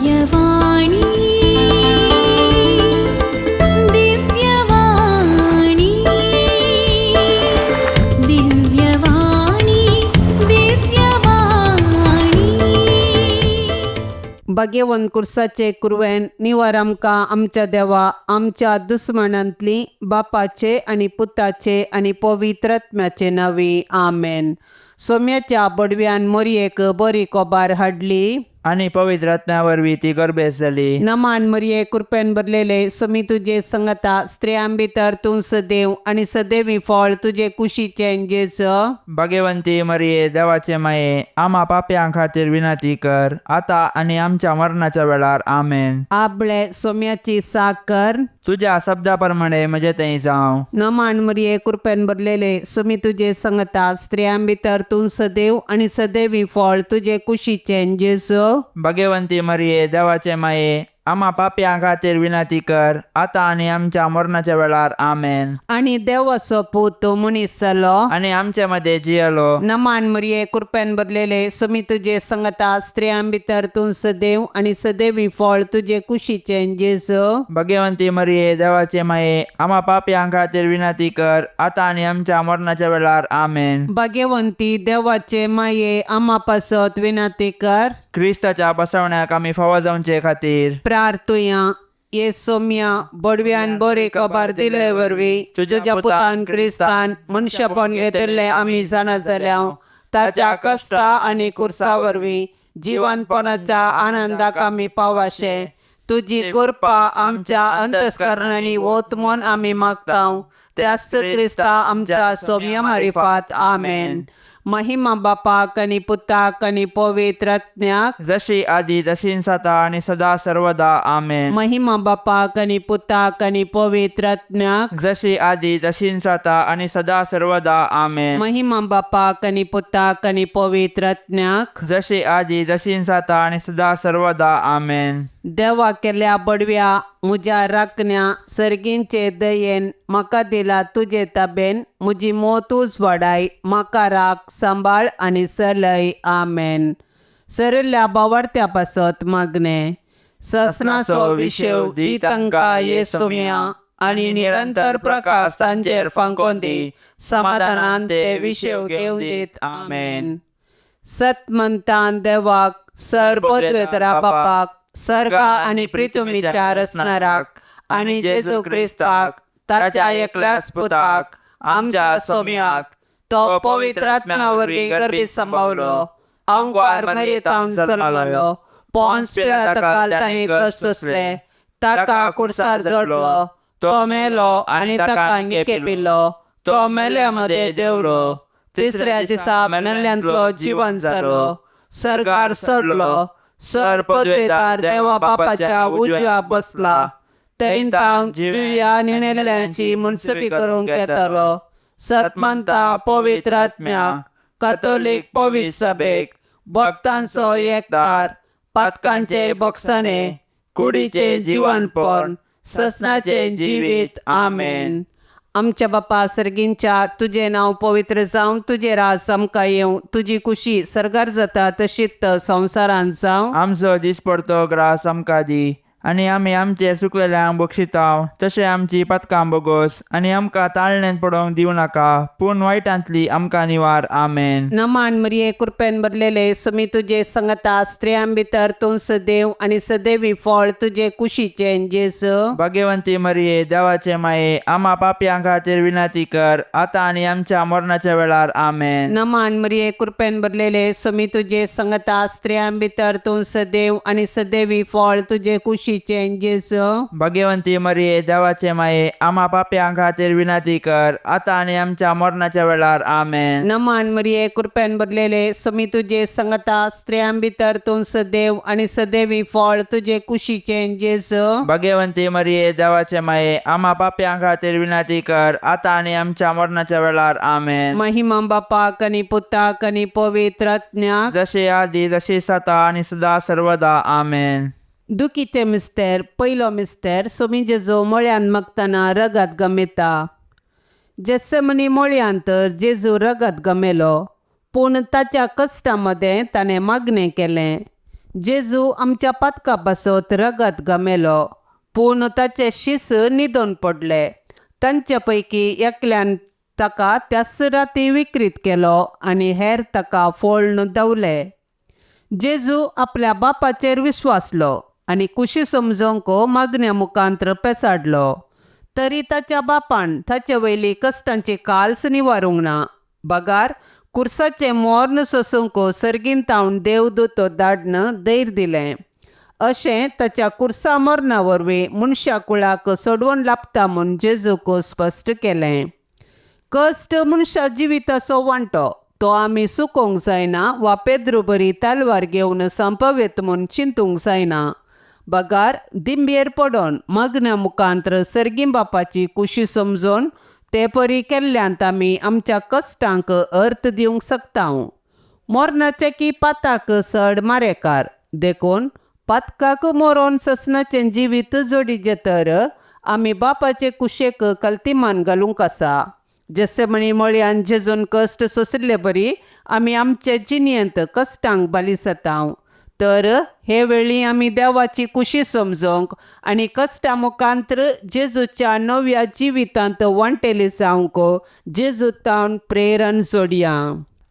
दिव्यवाणी, दिव्यवाणी, दिव्यवाणी, दिव्यवाणी. भाग्यवंत कुर्साचे कुरवेन निवार आमकां आमच्या देवा आमच्या दुस्मनांतली बापाचे आनी पुताचे आनी पवित्र आत्म्याचे नांवी आमेन. सोम्याच्या बडव्यान मोरयेक बरी कोबार हाडली आनी पवित्र आत्म्या वरवीं ती गर्भेस्त जाली. नमान मरिये, कृपेन भरलेले, समी तुजे संगता, स्त्रियां भितर तूं सदैव आनी सदैवी फळ तुजे कुशीचें जेजू. भाग्यवंती मरिये, देवाचे माये, आमा पापयां खातीर विनंती कर, आतां आनी आमच्या मरणाच्या वेळार. आमेन. आपले सोम्याची साकर. तुज्या शब्दा प्रमाणे म्हजे थंय जावं. नमान मरिये, कृपेन भरलेले, समी तुजे संगता, स्त्रियां भितर तूं सदैव आनी सदैवी फळ तुजे कुशीचें जेजू. भाग्यवंती मरिये, देवाचे माये, आमा पापयां खातीर विनंती कर, आतां आनी आमच्या मरणाच्या वेळार. आमेन. आनी देवाचो पूत मनीस जालो आनी आमचे मदें जियेलो. नमान मरिये, कृपेन भरलेले, समी तुजे संगता, स्त्रियां भितर तूं सदैव आनी सदैवी फळ तुजे कुशीचें जेजू. भाग्यवंती मरिये, देवाचे माये, आमा पापयां खातीर विनंती कर, आतां आनी आमच्या मरणाच्या वेळार. आमेन. भाग्यवंती देवाचे माये, आमा पासत विनंती कर. क्रिस्ताच्या बसवण्याक आमी फावो जावचे खातीर प्रार्थुया. ये सोम्या, बडव्यान बरी खबर दिले वरवीं तुज्या पुतान क्रिस्तान मनशापण घेतिल्लें आमी जाणा जाल्या, ताच्या कश्टा आनी कुर्सा वरवीं जिवनपणाच्या आनंदाक आमी पावाशे तुजी कृपा आमच्या अंतस्करणांनी वत म्हूण आमी मागता, त्याच क्रिस्ता आमच्या सोम्या मारिफात. आमेन. महिमा बापाक आनी पुताक आनी पवित्र आत्म्याक, जशी आदी तशीच आतां आनी सदा सर्वदा. आमेन. महिमा बापाक आनी पुताक आनी पवित्र आत्म्याक, जशी आदी तशीच आतां आनी सदा सर्वदा. आमेन. महिमा बापाक आनी पुताक आनी पवित्र आत्म्याक, जशी आदी तशीच आतां आनी सदा सर्वदा. आमेन. देवा केल्या बडव्या म्हज्या राखण्या, सर्गींचे दयेन म्हाका दिला तुजे ताबेन म्हजी मोतूच वाडाय, म्हाका राख, सांबाळ आनी चलय. आमेन. सरिल्ल्या बावार्थ्या पासत मागणें. ससनाचो विशेव दी तांकां ये सोम्या आनी निरंतर प्रकाश तांचेर फांकोन दी, समाधानान ते विशेव घेवन दीत. आमेन. सतमंतान देवाक, सर पदवेदरा बापाक, सर्गा आनी पृथ्वीच्या रचणाराक आनी जेजू क्रिस्ताक ताच्या एकल्याच पुताक, आमच्या सोम्याक, तो पवित्र आत्म्या वरवीं गर्भीत संभावलो, आंकवार मरियेतावन जल्मलो, पोन्स पिलाताकाल ताणें कश्ट सोंसले, ताका कुर्सार जोडलो, तो मेलो आनी ताका निकेपिलो, तो मेल्या मदें देंवलो, तिसऱ्या दिसा मेल्ल्यांतलो जिवन जालो, सर्गार चडलो, सर पदवेदार देवा बापाच्या उजव्या बसला, थंय तावन जिव्या न्हिणेल्यांची मुन्सपी करूंक येतलो. सतमंता पवित्र आत्म्याक, कातोलीक पवित्र सभेक, भक्तांचो एकतार, पातकांचे बोगसाणे, कुडीचें जिवनपण, ससनाचें जिवीत. आमेन. आमच्या बापा सर्गींच्या, तुजें नांव पवित्र जावं, तुजें राज आमकां येवं, तुजी कुशी सर्गार जाता तशीच संवसारांत जावं. आमचो दिसपडतो ग्रास आमकां दी आनी आमी आमचे सुकलेल्यांक बक्षितांव तशें आमची पातकां बोगोस आनी आमकां ताळण्यांत पडोवंक दिवं नाका, पूण वायटांतली आमकां निवार. आमेन. नमान मरिये, कृपेन भरलेले, सुमी तुजे संगता, स्त्रियां भितर तूं सदैव आनी सदैवी फळ तुजे कुशीचें जेजू. भाग्यवंती मरिये, देवाचे माये, आमा पापयां खातीर विनंती कर, आतां आनी आमच्या मरणाच्या वेळार. आमेन. नमान मरिये, कृपेन भरलेले, सुमी तुजे संगता, स्त्रियां भितर तूं सदैव आनी सदैवी फळ तुजे कुशीचें जेजू. भाग्यवंती मरिये, देवाचे माये, आमा पापयां खातीर विनंती कर, आतां आनी आमच्या मरणाच्या वेळार. आमेन. नमान मरिये, कृपेन भरलेले, सुमी तुजे संगता, स्त्रियां भितर तूं सदैव आनी सदैवी फळ तुजे कुशीचें जेजू. भाग्यवंती मरिये, देवाचे माये, आमा पापयां खातीर विनंती कर, आतां आनी आमच्या मरणाच्या वेळार. आमेन. महिमा बापाक आनी पुताक आनी पवित्र आत्म्याक, जशी आदी तशी आतां आनी सदा सर्वदा. आमेन. दुखीचे मिस्तेर. पयलो मिस्तेर. सोमी जेजू मळ्यान मागतना रगत गमेता. जेस्सेमनी मळयान तर जेजू रगत गमेलो, पूण ताच्या कश्टा मदें ताणें मागणें केलें. जेजू आमच्या पातका पासत रगत गमेलो पूण ताचे शीस न्हिदोन पडले. तांचे पैकी एकल्यान ताका त्याच राती विक्रीत केलो आनी हेर ताका फोळ्ण दवले. जेजू आपल्या बापाचेर विस्वासलो आनी कुशी समजोंक मागण्या मुखांत्र पेसाडलो. तरी ताच्या बापान ताचे वयली कश्टांची काल्स निवारूंक ना, बगार कुर्साचें मोर्न सोसूंक सर्गीन तावन देवदूत धाडन धैर्य दिलें. अशें ताच्या कुर्सा मरणा वरवीं मनशा कुळाक सोडवण लाबता म्हूण जेजूक स्पश्ट केलें. कश्ट मनशा जिविताचो वांटो, तो आमी चुकोवंक जायना वा पेद्रू बरी तलवार घेवन संपवेत म्हूण चिंतूंक जायना, बगार दिंबेर पडोन मागण्या मुखांत्र सर्गीं बापाची कुशी समजून ते परी केल्ल्यांत आमी आमच्या कश्टांक अर्थ दिवंक शकता. मरणाचे की पाताक चड मारेकार, देखून पातकाक मरोन ससनाचें जिवीत जोडिचें तर आमी बापाचे कुशेक कल्तिमान घालूंक आसा. जेसेमणी मळयान जेजून कश्ट सोंशिल्ले बरी आमी आमचे जिणेंत कश्टांक बालिसता. तर हे वेळी आमी देवाची कुशी समजोंक आनी कश्टा मुखांत्र जेजूच्या नव्या जिवितांत वांटेली जावंक जेजू तावन प्रेरण जोडया.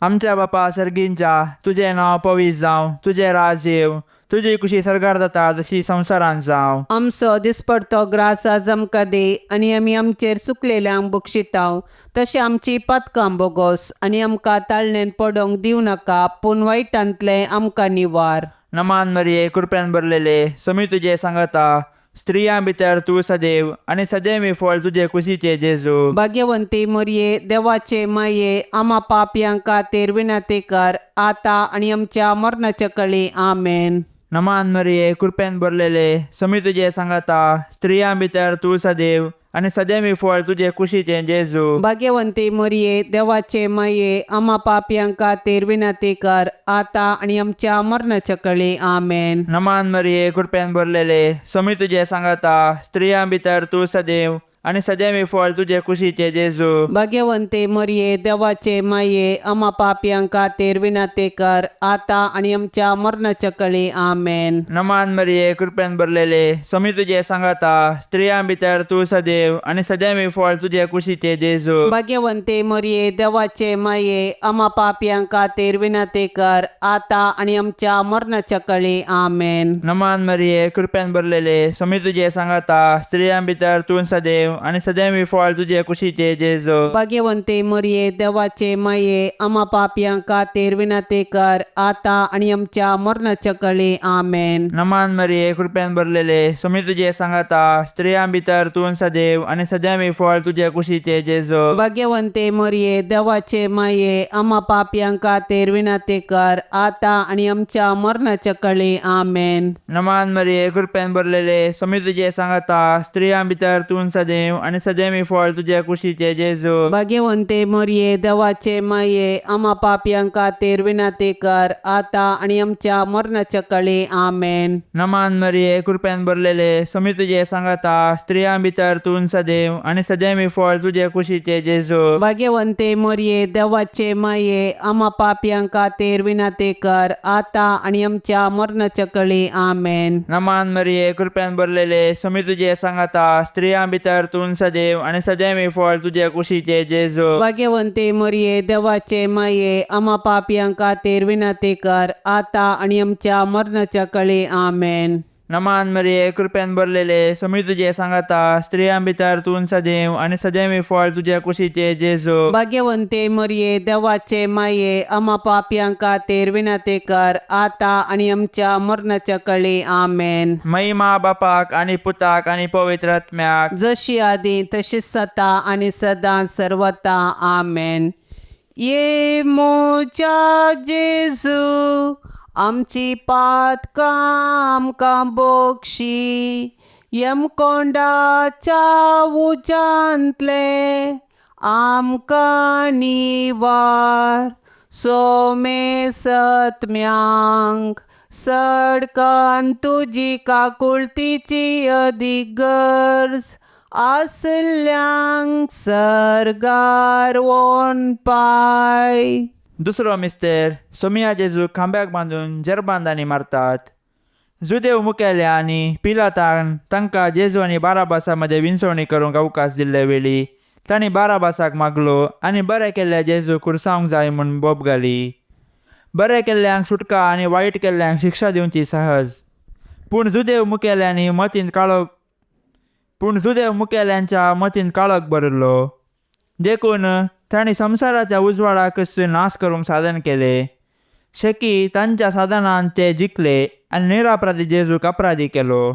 आमच्या बापा सर्गींच्या, तुजें नांव पवित्र जावं, तुजें राज येवं, तुजी कुशी सर्गार जाता तशी संवसारांत जावं. आमचो दिसपडतो ग्रास आज आमकां दी आनी आमी आमचेर चुकलेल्यांक बक्षितांव तशें आमची पातकां बोगोस आनी आमकां ताळणेंत पडोंक दिवं नाका, पूण वायटांतलें आमकां निवार. नमान मरिये, कृपेन भरलेले, समी तुजे सांगता, स्त्रियां भितर तूं सदैव आनी सदैव फळ तुजे कुशीचे जेजू. भाग्यवंती मरिये, देवाचे माये, आमा पापयां खातीर विनंती कर आतां आनी आमच्या मरणाच्या कळी. आमेन. नमान मरिये, कृपेन भरलेले, समी तुजे सांगता, स्त्रियां भितर तूं सदैव आनी सदैव फळ तुजे कुशीचे जेजू. भाग्यवंती मरिये, देवाचे माये, आमा पापयां खातीर विनंती कर आतां आनी आमच्या मरणाच्या कळी. आमेन. नमान मरिये, कृपेन भरलेले, समी तुजे सांगता, स्त्रियां भितर तूं सदैव आनी सदैव फळ तुजे कुशीचे जेजू. भाग्यवंती मरिये, देवाचे माये, आमा पापयां खातीर विनंती कर आतां आनी आमच्या मरणाच्या कळी. आमेन. नमान मरिये, कृपेन भरलेले, समी तुजे सांगता, स्त्रियां भितर तूं सदैव आनी सदैव फळ तुजे कुशीचे जेजू. भाग्यवंती मरिये, देवाचे माये, आमा पापयां खातीर विनंती कर आतां आनी आमच्या मरणाच्या कळी. आमेन. नमान मरिये, कृपेन भरलेले, समी तुजे सांगता, स्त्रियां भितर तूं सदैव आनी सदैव फळ तुजे कुशीचे जेजू. भाग्यवंती मरिये, देवाचे माये, आमा पापयां खातीर विनंती कर आतां आनी आमच्या मरणाच्या कळी. आमेन. नमान मरिये, कृपेन भरलेले, समी तुजे सांगता, स्त्रियां भितर तूं सदैव आनी सदैव फळ तुजे कुशीचे जेजू. भाग्यवंती मरिये, देवाचे माये, आमा पापयां खातीर विनंती कर आतां आनी आमच्या मरणाच्या कळी. आमेन. नमान मरिये, कृपेन भरलेले, समी तुजे सांगता, स्त्रियां भितर तूं सदैव आनी सदैव फळ तुजे कुशीचे जेजू. भाग्यवंती मरिये, देवाचे माये, आमा पापयां खातीर विनंती कर आतां आनी आमच्या मरणाच्या कळी. आमेन. नमान मरिये, कृपेन भरलेले, समी तुजे सांगता, स्त्रियां भितर तूं सदैव आनी सदैव फळ तुजे कुशीचे जेजू. भाग्यवंती मरिये, देवाचे माये, आमा पापयां खातीर विनंती कर आतां आनी आमच्या मरणाच्या कळी. आमेन. नमान मरिये, कृपेन भरलेले, समी तुजे सांगता, स्त्रियां भितर तूं सदैव आनी सदैव फळ तुजे कुशीचे जेजू. भाग्यवंती मरिये, देवाचे माये, आमा पापयां खातीर विनंती कर आतां आनी आमच्या मरणाच्या कळी. आमेन. नमान मरिये, कृपेन भरलेले, समी तुजे सांगता, स्त्रियां भितर तूं सदैव आनी सदैव फळ तुजे कुशीचे जेजू. भाग्यवंती मरिये, देवाचे माये, आमा पापयां खातीर विनंती कर आतां आनी आमच्या मरणाच्या कळी. आमेन. महिमा बापाक आनी पुताक आनी पवित्र आत्म्याक, जशी आदी तशीच सता आनी सदां सर्वता. आमेन. ये मोजा जेजू, आमची पातकां आमकां बोगशी, यमकोंडाच्या उज्यांतले आमकां निवार, सोमे सत्म्यांक सडकन तुजी काकुळतीची अदीक गरज आसल्यांक सर्गार वोन पाय. दुसरो मिस्तेर, सोमिया जेजू खांब्याक बांदून जेरबांदांनी मारतात. जुदेव मुखेल्यांनी पिलातान तांकां जेजू आनी बाराबासा मदें विंचवणी करूंक अवकाश दिल्ले वेळी तांणी बाराबासाक मागलो आनी बरें केल्ल्या जेजू खुर्सावंक जाय म्हूण बोब घाली. बरें केल्ल्यांक सुटका आनी वायट केल्ल्यांक शिक्षा दिवची सहज. पूण जुदेव मुखेल्यांच्या मतींत काळोख भरिल्लो. देखून तांणी संवसाराच्या उजवाडाकच नाश करूंक साधन केलें. शेकी तांच्या साधनान ते जिखले आनी निरापराधी जेजूक अपराधी केलो.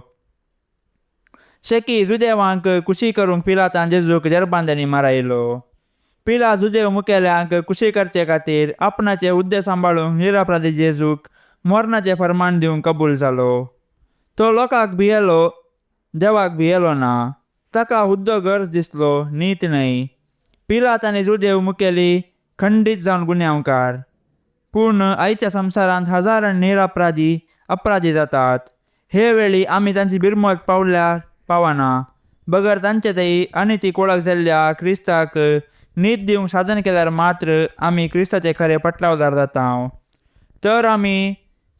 शेकी जुदेवांक खुशी करूंक पिलातान जेजूक जेरबांद्यांनी मारायलो. पिलात जुदेव मुखेल्यांक खुशी करचे खातीर आपणाचे हुद्दे सांबाळूंक निरापराधी जेजूक मरणाचें फर्मान दिवंक कबूल जालो. तो लोकांक भियेलो, देवाक भियेलो ना. ताका हुद्दो गरज दिसलो, नीत न्हय. पिलात आनी जुदेव मुखेली खंडीत जावन गुन्यांवकार. पूण आयच्या संवसारांत हजारांनी निरापराधी अपराधी जातात. हे वेळी आमी तांची बिरमत पावल्यार पावना. बगर तांचे थंय अनितीक वळख जाल्ल्या क्रिस्ताक नीत दिवंक साधन केल्यार मात्र आमी क्रिस्ताचे खरे पटलावदार जाता. तर आमी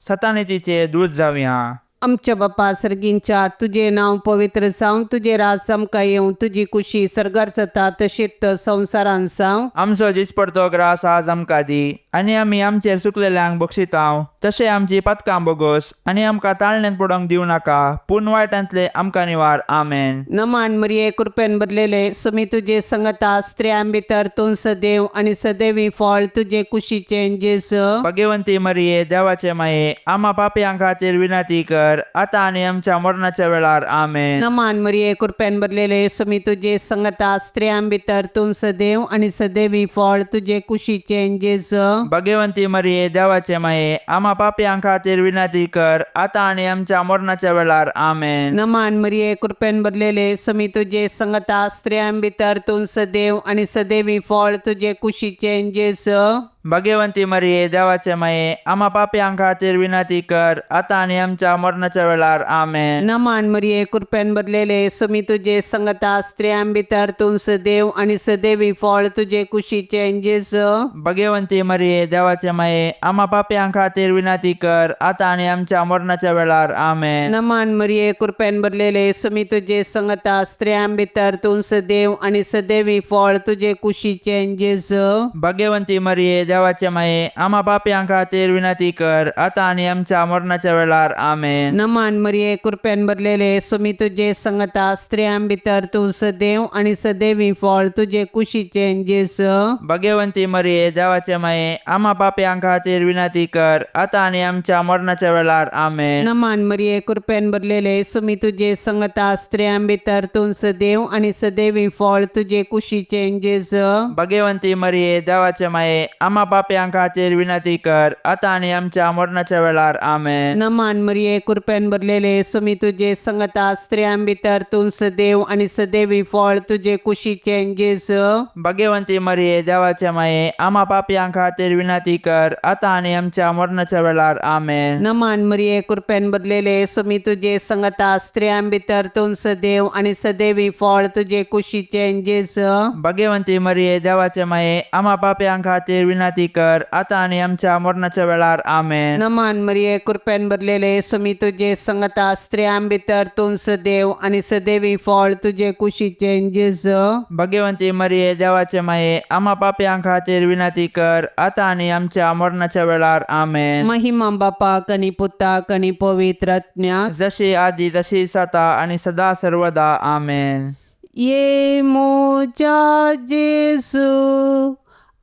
सतानितीचे दूत जावया. आमच्या बापा सर्गींच्या, तुजें नांव पवित्र जावं, तुजें राज आमकां येवं, तुजी कुशी सर्गार जाता तशीच संवसारान जावं. आमचो दिसपडतो ग्रास आज आमकां दी आनी आमी आमचेर चुकलेल्यांक बक्षितांव तशें आमची पथकां बोगोस आनी आमकां ताळण्यांत पडोवंक दिवं नाका, पूण वायटांतले आमकां निवार. आमेन. नमान मरिये, कृपेन भरलेले, सुमी तुजे संगता, स्त्रियां भितर तूं सदैव आनी सदैवी फळ तुजे कुशीचें जेजू. भगवंती मरिये, देवाचे माये, आमा पापयां खातीर विनंती कर आतां आनी आमच्या मरणाच्या वेळार. आमेन. नमान मरिये, कृपेन भरलेले, सुमी तुजे संगता, स्त्रियां भितर तूं सदैव आनी सदैवी फळ तुजे कुशीचें जेजू. भगवंती मरिये, देवाचे माये, आमा पापयां खातीर विनंती कर आतां आनी आमच्या मरणाच्या वेळार. आमेन. नमान मरिये, कृपेन भरलेले, सुमी तुजे संगता, स्त्रियां भितर तूं सदैव आनी सदैवी फळ तुजे कुशीचें जेजू. भगवंती मरिये, देवाचे माये, आमा पापयां खातीर विनंती कर आतां आनी आमच्या मरणाच्या वेळार. आमेन. नमान मरिये, कृपेन भरलेले, सुमी तुजे संगता, स्त्रियां भितर तूं सदैव आनी सदैवी फळ तुजे कुशीचें जेजू. भगवंती मरिये, देवाचे माये, आमा पापयां खातीर विनंती कर आतां आनी आमच्या मरणाच्या वेळार. आमेन. नमान मरिये, कृपेन भरलेले, सुमी तुजे संगता, स्त्रियां भितर तूं सदैव आनी सदैवी फळ तुजे कुशीचें जेजू. भगवंती मरिये, देवाचे माये, आमा पापयां खातीर विनंती कर आतां आनी आमच्या मरणाच्या वेळार. आमेन. नमान मरिये, कृपेन भरलेले, सुमी तुजे संगता, स्त्रियां भितर तूं सदैव आनी सदैवी फळ तुजे कुशीचें जेजू. भगवंती मरिये, देवाचे माये, आमा पापयां खातीर विनंती कर आतां आनी आमच्या मरणाच्या वेळार. आमेन. नमान मरिये, कृपेन भरलेले, सुमी तुजे संगता, स्त्रियां भितर तूं सदैव आनी सदैवी फळ तुजे कुशीचें जेजू. भगवंती मरिये, देवाचे माये, आमा पापयां खातीर विनंती कर आतां आनी आमच्या मरणाच्या वेळार. आमेन. नमान मरिये, कृपेन भरलेले, सुमी तुजे संगता, स्त्रियां भितर तूं सदैव आनी सदैवी फळ तुजे कुशीचें जेजू. भगवंती मरिये, देवाचे माये, आमा पापयां खातीर विनंती कर आतां आनी आमच्या मरणाच्या वेळार. आमेन. नमान मरिये, कृपेन भरलेले, सुमी तुजे संगता, स्त्रियां भितर तूं सदैव आनी सदैवी फळ तुजे कुशीचें जेजू. भगवंती मरिये, देवाचे माये, आमा पापयां खातीर विनंती कर आतां आनी आमच्या मरणाच्या वेळार. आमेन. नमान मरिये, कृपेन भरलेले, सुमी तुजे संगता, स्त्रियां भितर तूं सदैव आनी सदैवी फळ तुजे कुशीचें जेजू. भगवंती मरिये, देवाचे माये, आमा पापयां खातीर विनंती कर आतां आनी आमच्या मरणाच्या वेळार. आमेन. महिमा बापाक आनी पुताक आनी पवित्र आत्म्याक, जशी आदी तशी जाता आनी सदा सर्वदा. आमेन. ये म्हज्या जेजू,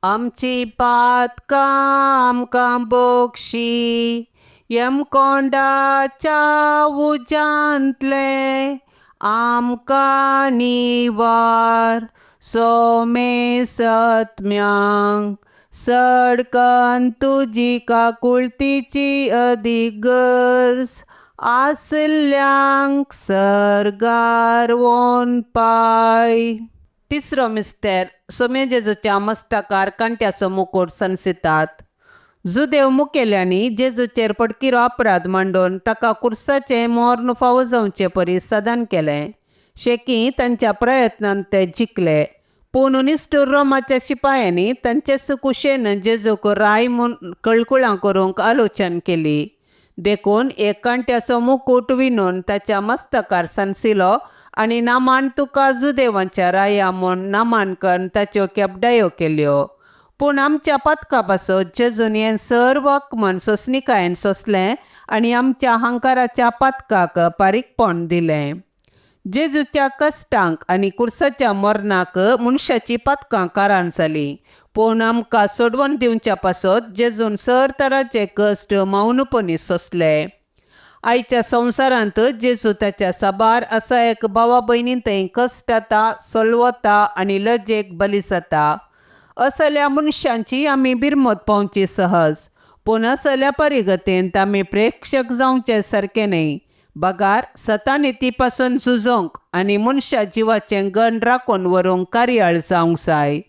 आमची पातकां आमकां बक्षी, यमकोंडाच्या उज्यांतले आमकां निवार, सोमे सत्म्यांक सडकन तुजी काकुळतीची अदीक गरज आसल्यांक सर्गार वोन पाय. तिसरो मिस्तेर, सोमे जेजूच्या मस्तकार कांट्याचो मुकूट सनसितात. जुदेव मुखेल्यांनी जेजूचेर पडकिरो अपराध मांडून ताका कुर्साचें मर्ण फावो जावचे परी साधन केलें. शेकी तांच्या प्रयत्नान ते जिखले. पूण निश्ठूर रोमाच्या शिपायांनी तांचेच कुशेन जेजूक राय म्हूण कळकुळां करूंक आलोचन केली. देखून एक कांट्याचो मुकूट विणून ताच्या मस्तकार सांसिलो आनी नामान तुका जुदेवांच्या राया म्हूण नामांकन ताच्यो केपडायो केल्यो. पूण आमच्या पातका पासत जेजून हें सर्व अपमान सोंसणीकायेन सोंसलें आनी आमच्या हंकाराच्या पातकाक पारीकपण दिलें. जेजूच्या कश्टांक आनी कुर्साच्या मरणाक मनशाची पातकां कारण जालीं. पूण आमकां सोडवून दिवच्या पासत जेजून सर तरांचे कश्ट मौनपणी सोंसले. आयच्या संवसारांत जेजू ताच्या साबार असा एक भावा भयणीं थंय कश्टता, सोलवता आनी लजेक बली जाता. असल्या मनशांची आमी बिरमत पावची सहज. पूण असल्या परिगतेंत आमी प्रेक्षक जावचे सारके न्हय. बगार सतानिती पासून झुजोवंक आनी मनशा जिवाचें गण राखून व्हरूंक कार्याळ जावंक जाय.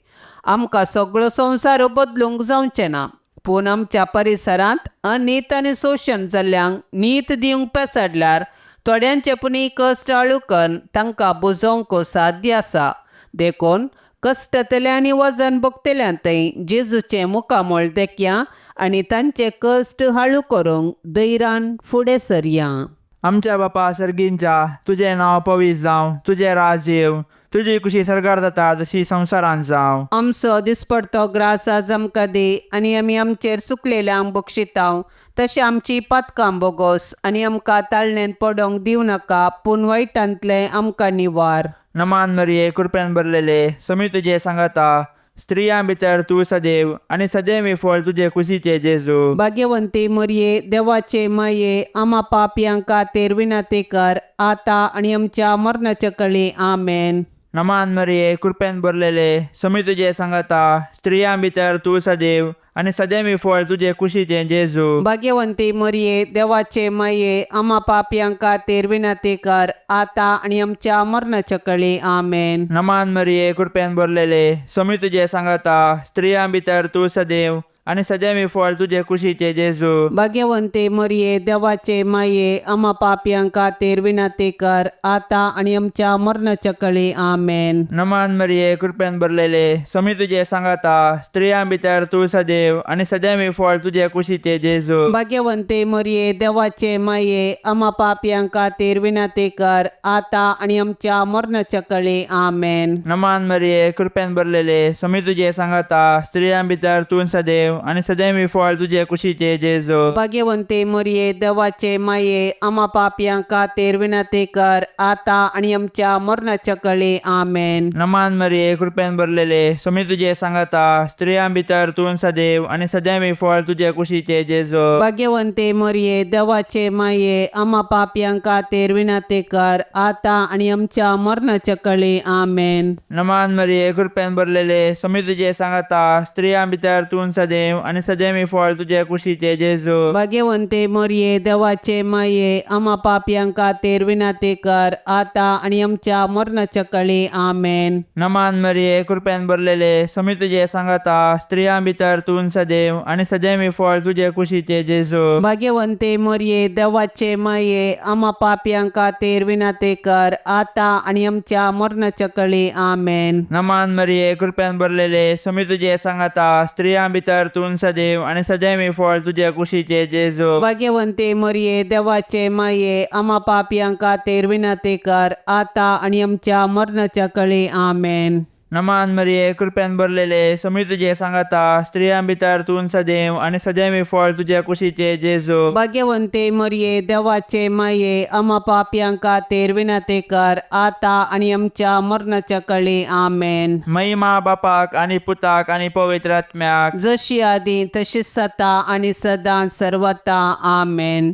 आमकां सगळो संवसार बदलूंक जावचें ना. पूण आमच्या परिसरांत अनीत आनी शोशण जाल्ल्यांक नीत दिवंक पेसाडल्यार थोड्यांचे पुणी कश्ट आळूकन तांकां बुजोवंक साध्य आसा. देखून कश्टतले आनी वजन भोगतल्यां थंय जेजूचें मुखामळ देखया आनी तांचे कश्ट हाळू करूंक धैर्यान फुडें सरया. आमच्या बापा सर्गींच्या, तुजें नांव पवित्र जावं, तुजें राज येवं, तुजी कुशी सर्गार जाता जशी संवसारांत जावं. आमचो दिसपडतो ग्रास आज आमकां दी आनी आमी आमचेर चुकलेल्यांक बक्षितांव तशें आमची पातकां बोगोस आनी आमकां ताळणेंत पडोवंक दिवं नाका, पूण वायटांतलें आमकां निवार. नमान मरिये, कृपेन भरलेले, समी तुजे सांगाता, स्त्रियां भितर तूं सदैव आनी सदैव फळ तुजे कुशीचे जेजू. भाग्यवंती मरिये, देवाचे माये, आमा पापयां खातीर विनंती कर, आतां आनी आमच्या मरणाच्या कळी. आमेन. नमान मरिये, कृपेन भरलेले, समी तुजे सांगाता, स्त्रियां भितर तूं सदैव आनी सदैव फळ तुजे कुशीचे जेजू. भाग्यवंती मरिये, देवाचे माये, आमा पापयां खातीर विनंती कर, आतां आनी आमच्या मरणाच्या कळी. आमेन. नमान मरिये, कृपेन भरलेले, समी तुजे सांगाता, स्त्रियां भितर तूं सदैव आनी सदैव फळ तुजे कुशीचे जेजू. भाग्यवंती मरिये, देवाचे माये, आमा पापयां खातीर विनंती कर, आतां आनी आमच्या मरणाच्या कळी. आमेन. नमान मरिये, कृपेन भरलेले, समी तुजे सांगाता, स्त्रियां भितर तूं सदैव आनी सदैव फळ तुजे कुशीचे जेजू. भाग्यवंती मरिये, देवाचे माये, आमा पापयां खातीर विनंती कर, आतां आनी आमच्या मरणाच्या कळी. आमेन. नमान मरिये, कृपेन भरलेले, समी तुजे सांगाता, स्त्रियां भितर तूं सदैव आनी सदैव फळ तुजे कुशीचे जेजू. भाग्यवंती मरिये, देवाचे माये, आमा पापयां खातीर विनंती कर, आतां आनी आमच्या मरणाच्या कळी. आमेन. नमान मरिये, कृपेन भरलेले, समी तुजे सांगाता, स्त्रियां भितर तूं सदैव आनी सदैव फळ तुजे कुशीचे जेजू. भाग्यवंती मरिये, देवाचे माये, आमा पापयां खातीर विनंती कर, आतां आनी आमच्या मरणाच्या कळी. आमेन. नमान मरिये, कृपेन भरलेले, समी तुजे सांगाता, स्त्रियां भितर तूं सदैव आनी सदैव फळ तुजे कुशीचे जेजू. भाग्यवंती मरिये, देवाचे माये, आमा पापयां खातीर विनंती कर, आतां आनी आमच्या मरणाच्या कळी. आमेन. नमान मरिये, कृपेन भरलेले, समी तुजे सांगाता, स्त्रियां भितर तूं सदैव आनी सदैव फळ तुजे कुशीचे जेजू. भाग्यवंती मरिये, देवाचे माये, आमा पापयां खातीर विनंती कर, आतां आनी आमच्या मरणाच्या कळी. आमेन. नमान मरिये, कृपेन भरलेले, समी तुजे सांगाता, स्त्रियां भितर तूं सदैव आनी सदैव फळ तुजे कुशीचे जेजू. भाग्यवंती मरिये, देवाचे माये, आमा पापयां खातीर विनंती कर, आतां आनी आमच्या मरणाच्या कळी. आमेन. नमान मरिये, कृपेन भरलेले, समी तुजे सांगाता, स्त्रियां भितर तूं सदैव आनी सदैव फळ तुजे कुशीचे जेजू. भाग्यवंती मरिये, देवाचे माये, आमा पापयां खातीर विनंती कर, आतां आनी आमच्या मरणाच्या कळी. आमेन. महिमा बापाक आनी पुताक आनी पवित्र आत्म्याक, जशी आदी तशीच सता आनी सदां सर्वता. आमेन.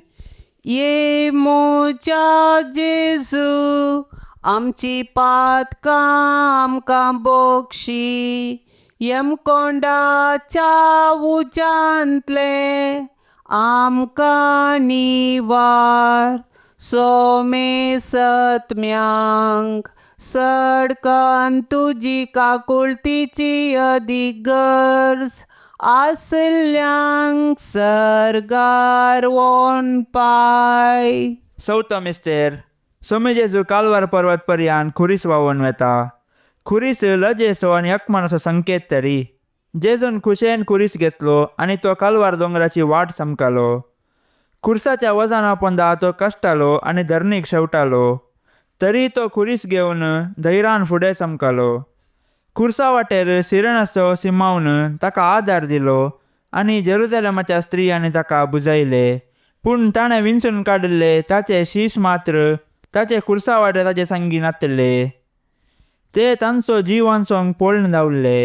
ये म्हज्या जेजू, आमची पातकां आमकां बक्षी, यमकोंडाच्या उज्यांतले आमकां निवार, सोमे सत्म्यांक सडकन तुजी काकुळतीची अदीक गरज आसल्यांक सर्गार वोन पाय. चवथो मिस्तेर. सोमी जेजू कालवार पर्वत पर्यान खुरीस व्हांवून वेता. खुरीस लजेचो आनी अपमानाचो संकेत तरी. जेजून खुशेन खुरीस घेतलो आनी तो कालवार दोंगराची वाट चमकालो. खुर्साच्या वजना पोंदा तो कश्टालो आनी धरणीक शेवटालो. तरी तो खुरीस घेवन धैरान फुडें चमकलो. खुर्सा वाटेर सिरणाचो सिमावन ताका आदार दिलो आनी जेरुजलेमाच्या स्त्रियांनी ताका बुजयले. पूण ताणें विंचून काडिल्ले ताचे शीश मात्र ताचे खुर्सा वाटेर ताचे संगी नातले. ते तांचो जीव वांचोवंक पळून धांवले.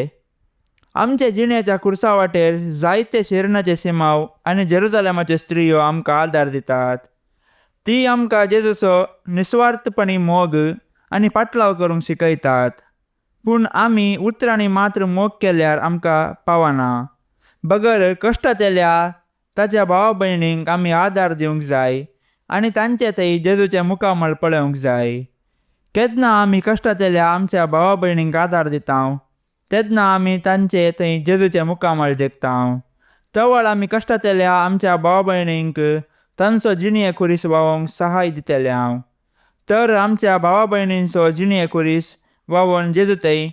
आमचे जिणेच्या खुर्सा वाटेर जायते शिरणाचे सिमाव आनी जेरुजलेमाच्यो स्त्रियो आमकां आदार दितात. ती आमकां जेजूचो निस्वार्थपणी मोग आनी पाटलाव करूंक शिकयतात. पूण आमी उतरांनी मात्र मोग केल्यार आमकां पावना. बगर कश्टांतल्या ताच्या भावा भयणींक आमी आदार दिवंक जाय आनी तांचे थंय जेजूचें मुखामळ पळोवंक जाय. केन्ना आमी कश्टांतल्या आमच्या भावा भयणींक आदार दिता तेन्ना आमी तांचे थंय जेजूचें मुखामळ देखता. तवळ आमी कश्टांतल्या आमच्या भावा भयणींक तांचो जिणये खुरीस व्हांवोंक सहाय दितले हांव. तर आमच्या भावा भयणींचो जिणये खुरीस व्हांवोन जेजू थंय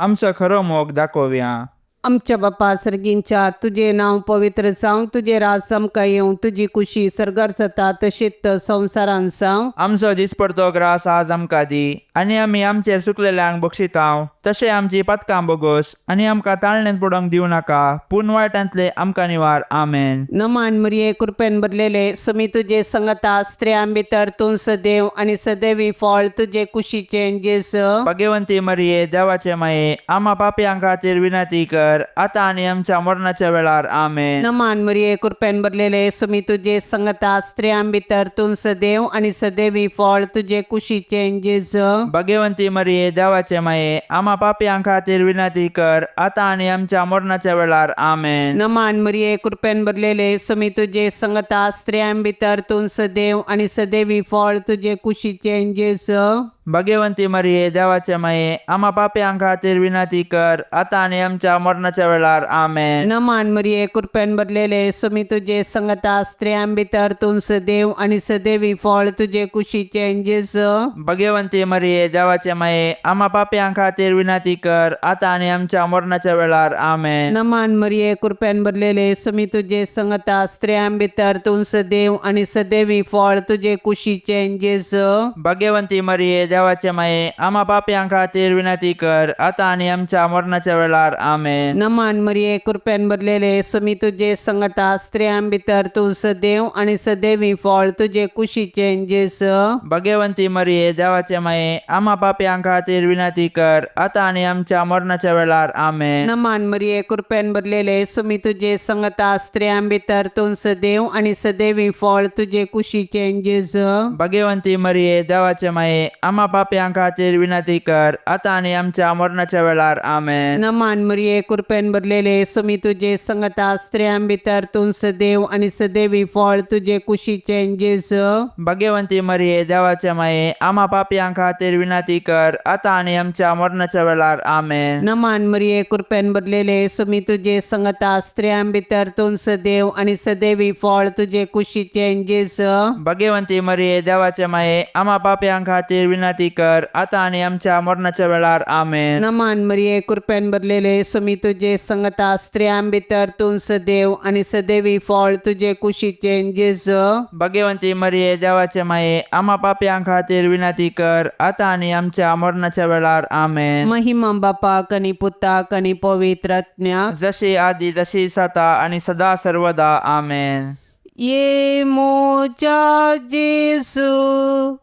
आमचो खरो मोग दाखोवया. आमच्या बापा सर्गींच्या तुजें नांव पवित्र जावं, तुजें राज आमकां येवं, तुजी कुशी सर्गार जाता तशीच संवसारान जावं. आमचो दिसपडतो ग्रास आज आमकां दी आनी आमी आमचेर सुकलेल्यांक बक्षितांव तशें आमची पतकां बोगोस आनी आमकां ताळणेंत पडोवंक दिवं नाका पूण वायटांतले आमकां निवार. आमेन. नमान मरिये, कृपेन भरलेले, सुमी तुजे संगता, स्त्रियां भितर तूं सदैव आनी सदैवी फळ तुजे कुशीचें जेजू. भगवंती मरिये, देवाचे माये, आमा पापयां खातीर विनंती कर आतां आनी आमच्या मरणाच्या वेळार. आमेन. नमान मरिये, कृपेन भरलेले, सुमी तुजे संगता, स्त्रियां भितर तूं सदैव आनी सदैवी फळ तुजे कुशीचें जेजू. भगवंती मरिये, देवाचे माये, आमा पापयां खातीर विनंती कर आतां आनी आमच्या मरणाच्या वेळार. आमेन. नमान मरिये, कृपेन भरलेले, सुमी तुजे संगता, स्त्रियां भितर तूं सदैव आनी सदैवी फळ तुजे कुशीचें जेजू. भगवंती मरिये, देवाचे माये, आमा पापयां खातीर विनंती कर आतां आनी आमच्या मरणाच्या वेळार. आमेन. नमान मरिये, कृपेन भरलेले, सुमी तुजे संगता, स्त्रियां भितर तूं सदैव आनी सदैवी फळ तुजे कुशीचें जेजू. भगवंती मरिये, देवाचे माये, आमा पापयां खातीर विनंती कर आतां आनी आमच्या मरणाच्या वेळार. आमेन. नमान मरिये, कृपेन भरलेले, सुमी तुजे संगता, स्त्रियां भितर तूं सदैव आनी सदैवी फळ तुजे कुशीचें जेजू. भगवंती मरिये, देवाचे माये, आमा पापयां खातीर विनंती कर आतां आनी आमच्या मरणाच्या वेळार. आमेन. नमान मरिये, कृपेन भरलेले, सुमी तुजे संगता, स्त्रियां भितर तूं सदैव आनी सदैवी फळ तुजे कुशीचें जेजू. भगवंती मरिये, देवाचे माये, आमा पापयां खातीर विनंती कर आतां आनी आमच्या मरणाच्या वेळार. आमेन. नमान मरिये, कृपेन भरलेले, सुमी तुजे संगता, स्त्रियां भितर तूं सदैव आनी सदैवी फळ तुजे कुशीचें जेजू. भगवंती मरिये, देवाचे माये, आमा पापयां खातीर विनंती कर आतां आनी आमच्या मरणाच्या वेळार. आमेन. नमान मरिये, कृपेन भरलेले, सुमी तुजे संगता, स्त्रियां भितर तूं सदैव आनी सदैवी फळ तुजे कुशीचें जेजू. भगवंती मरिये, देवाचे माये, आमा पापयां खातीर विनंती कर आतां आनी आमच्या मरणाच्या वेळार. आमेन. नमान मरिये, कृपेन भरलेले, सुमी तुजे संगता, स्त्रियां भितर तूं सदैव आनी सदैवी फळ तुजे कुशीचें जेजू. भगवंती मरिये, देवाचे माये, आमा पापयां खातीर विनंती कर आतां आनी आमच्या मरणाच्या वेळार. आमेन. नमान मरिये, कृपेन भरलेले, सुमी तुजे संगता, स्त्रियां भितर तूं सदैव आनी सदैवी फळ तुजे कुशीचें जेजू. भगवंती मरिये, देवाचे माये, आमा पापयां खातीर विनंती कर आतां आनी आमच्या मरणाच्या वेळार. आमेन. महिमा बापाक आनी पुताक आनी पवित्र आत्म्याक, जशी आदी तशी सता आनी सदा सर्वदा. आमेन. ये मोजा जेजू,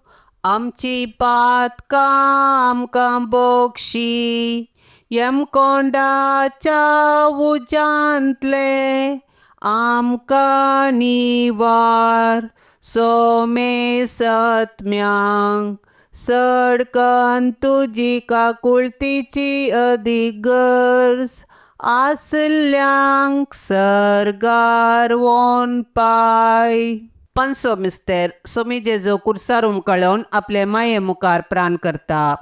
आमची पातकां आमकां बक्षी, यमकोंडाच्या उज्यांतले आमकां निवार, सोमे सत्म्यांक सडकन तुजी काकुळतीची अदीक गरज आसल्यांक सर्गार वोन पाय. पांचवो मिस्तेर. सोमी जेजू कुर्सार उमकळोवन आपले माये मुखार प्राण करता.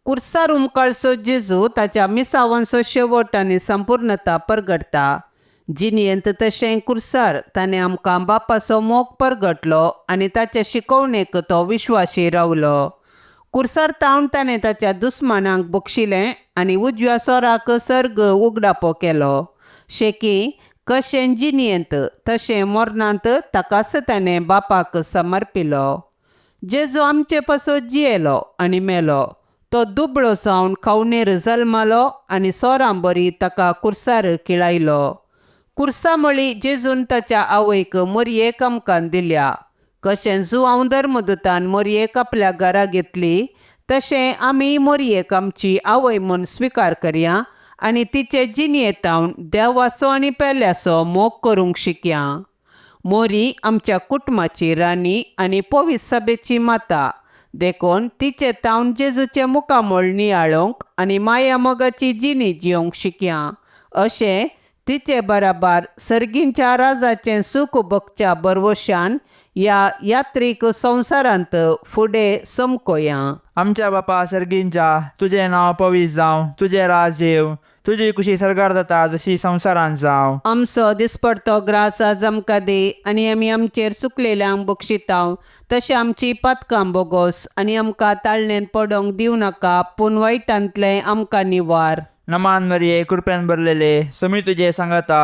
कुर्सार उमकळचो जेजू ताच्या मिसावांचो शेवट आनी संपूर्णता परगटता. जिणेंत तशें कुर्सार ताणें आमकां बापाचो मोग परगटलो आनी ताचे शिकवणेक तो विश्वासी रावलो. कुर्सार तावन ताणें ताच्या दुस्मानांक बक्षिलें आनी उजव्या सोराक सर्ग उगडापो केलो. शेकी कशें जिणयेंत तशें मरणांत ताकाच ताणें बापाक समर्पिलो. जेजू आमचे पासत जियेलो आनी मेलो. तो दुबळो जावन खावणेर जल्मलो आनी सोरां बरी ताका कुर्सार किळायलो. कुर्सा म्हळी जेजून ताच्या आवयक मोरयेक आमकां दिल्या. कशें जुवांव धर्मदूतान मोरयेक आपल्या घरा घेतली तशें आमी मोरयेक आमची आवय म्हूण स्विकार करया आनी तिचे जिणयेंत देवाचो आनी पेल्याचो मोग करूंक शिकया. मोरी आमच्या कुटुंबाची राणी आनी पवित्र सभेची माता देखून तिचे तावन जेजूचें मुखामळ नियाळूंक आनी माया मोगाची जिणी जियोंक शिकया. अशें तिचे बराबर सर्गींच्या राजाचें सूख भोगच्या बरवशान ह्या यात्रीक संवसारांत फुडें समकोया. आमच्या बापा सर्गींच्या, तुजें नांव पवित्र जावं, तुजें राज येवं, तुजी कुशी सर्गार जाता जशी संवसारांत जावं. आमचो दिसपडतो ग्रास आज आमकां दी आनी आमी आमचेर चुकलेल्यांक बक्षितांव तशें आमची पातकां बोगोस आनी आमकां ताळणेंत पडोंक दिवं नाका पूण वायटांतलें आमकां निवार. नमान मरिये, कृपेन भरलेले, समी तुजे सांगाता,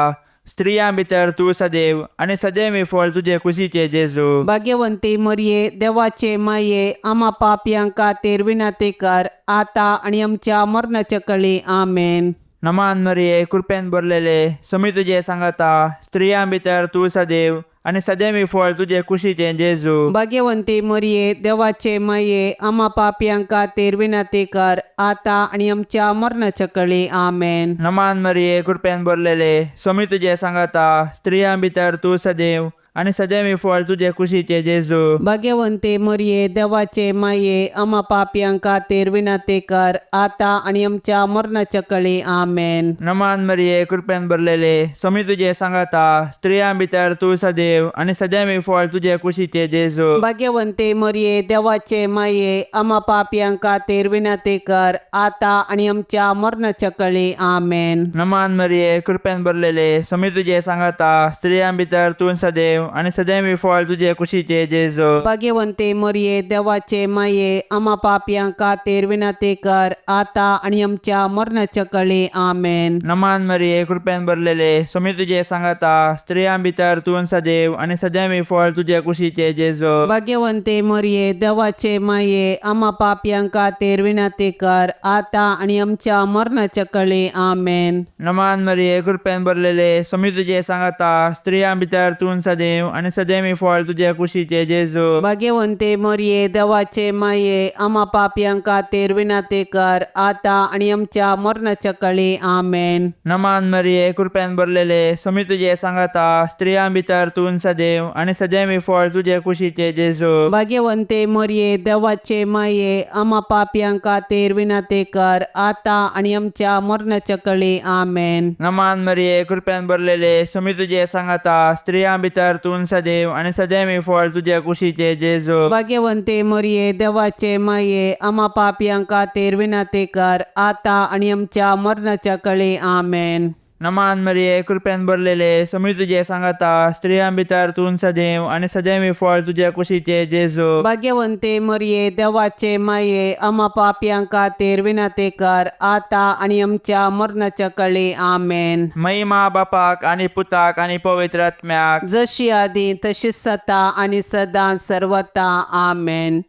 स्त्रियां भितर तूं सदैव आनी सदैव फळ तुजे कुशीचे जेजू. भाग्यवंती मरये, देवाचे माये, आमा पापयां खातीर विनंती कर आतां आनी आमच्या मरणाच्या कळी. आमेन. नमान मरिये, कृपेन भरलेले, समी तुजे सांगाता, स्त्रियां भितर तूं सदैव आनी सदैव फळ तुजे कुशीचे जेजू. भाग्यवंती मरये, देवाचे माये, आमा पापयां खातीर विनंती कर आतां आनी आमच्या मरणाच्या कळी. आमेन. नमान मरिये, कृपेन भरलेले, समी तुजे सांगाता, स्त्रियां भितर तूं सदैव आनी सदैव फळ तुजे कुशीचे जेजू. भाग्यवंती मरये, देवाचे माये, आमा पापयां खातीर विनंती कर आतां आनी आमच्या मरणाच्या कळी. आमेन. नमान मरिये, कृपेन भरलेले, समी तुजे सांगाता, स्त्रियां भितर तूं सदैव आनी सदैव फळ तुजे कुशीचे जेजू. भाग्यवंती मरये, देवाचे माये, आमा पापयां खातीर विनंती कर आतां आनी आमच्या मरणाच्या कळी. आमेन. नमान मरिये, कृपेन भरलेले, समी तुजे सांगाता, स्त्रियां भितर तूं सदैव आनी सदैव फळ तुजे कुशीचे जेजू. भाग्यवंती मरये, देवाचे माये, आमा पापयां खातीर विनंती कर आतां आनी आमच्या मरणाच्या कळी. आमेन. नमान मरिये, कृपेन भरलेले, समी तुजे सांगाता, स्त्रियां भितर तूं सदैव आनी सदैव फळ तुजे कुशीचे जेजू. भाग्यवंती मरये, देवाचे माये, आमा पापयां खातीर विनंती कर आतां आनी आमच्या मरणाच्या कळी. आमेन. नमान मरिये, कृपेन भरलेले, समी तुजे सांगाता, स्त्रियां भितर तूं सदैव आनी सदैव फळ तुजे कुशीचे जेजू. भाग्यवंती मरये, देवाचे माये, आमा पापयां खातीर विनंती कर आतां आनी आमच्या मरणाच्या कळी. आमेन. नमान मरिये, कृपेन भरलेले, समी तुजे सांगाता, स्त्रियां भितर तूं सदैव आनी सदैव फळ तुजे कुशीचे जेजू. भाग्यवंती मरये, देवाचे माये, आमा पापयां खातीर विनंती कर आतां आनी आमच्या मरणाच्या कळी. आमेन. नमान मरिये, कृपेन भरलेले, समी तुजे सांगाता, स्त्रियां भितर तूं सदैव आनी सदैव फळ तुजे कुशीचे जेजू. भाग्यवंती मरये, देवाचे माये, आमा पापयां खातीर विनंती कर आतां आनी आमच्या मरणाच्या कळी. आमेन. नमान मरिये, कृपेन भरलेले, समी तुजे सांगाता, स्त्रियां भितर तूं सदैव आनी सदैव फळ तुजे कुशीचे जेजू. भाग्यवंती मरये, देवाचे माये, आमा पापयां खातीर विनंती कर आतां आनी आमच्या मरणाच्या कळी. आमेन. महिमा बापाक आनी पुताक आनी पवित्र आत्म्याक, जशी आदी तशीच सता आनी सदां सर्वता. आमेन.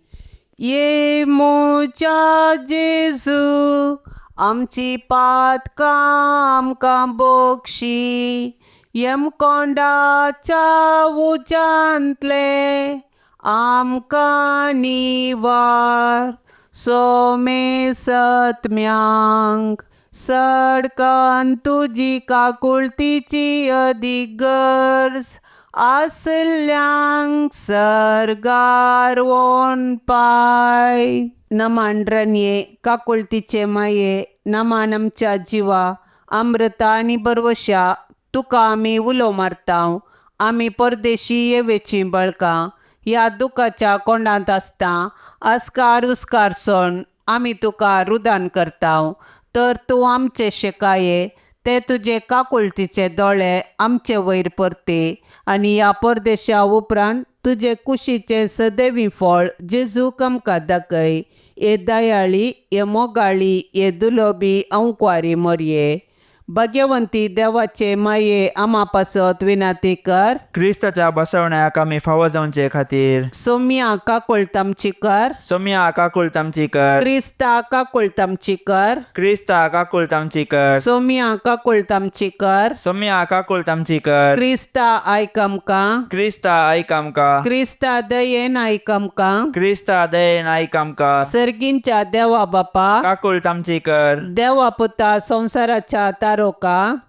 ये म्हज्या जेजू, आमची पातकां आमकां बक्षी, यमकोंडाच्या उज्यांतले आमकां निवार, सोमे सत्म्यांक सडकन तुजी काकुळतीची अदीक गरज आसल्यांक सर्गार वोन पाय. नमान रनये, काकुळतीचे माये, नमान आमच्या जिवा, अमृता आनी बरवशा, तुका आमी उलो मारतांव. आमी परदेशी येवेचीं बळकां ह्या दुखाच्या कोंडांत आसता आस्कार उस्कार सोण आमी तुका रुदान करतांव. तर तूं आमचे शेकाये ते तुजे काकुळतीचे दोळे आमचे वयर परते आनी ह्या परदेशा उपरांत तुजे कुशीचें सदैवी फळ जेजूक आमकां दाखय. हे दयाळी, हे मोगाळी, हे दुलोबी अंकवारी मोरये. भाग्यवंती देवाचे माये आमा पासत विनाती कर. क्रिस्ताच्या बसवण्याक आमी फावो जावचे खातीर. सोम्या काकुळतामची कर. सोम्या काकुळट आमची कर. क्रिस्ता काकुळतामची कर. क्रिस्ता काकुळट आमची कर. सोम्या काकुळतामची कर. सोम्या काकुळट आमची कर. क्रिस्ता आयक आमकां. क्रिस्ता आयक आमकां. क्रिस्ता दयेन आयक आमकां. क्रिस्ता दयेन आयक आमकां. सर्गींच्या देवा बापा. काकुळट आमची कर. देवा पुता संवसाराच्या तारोका.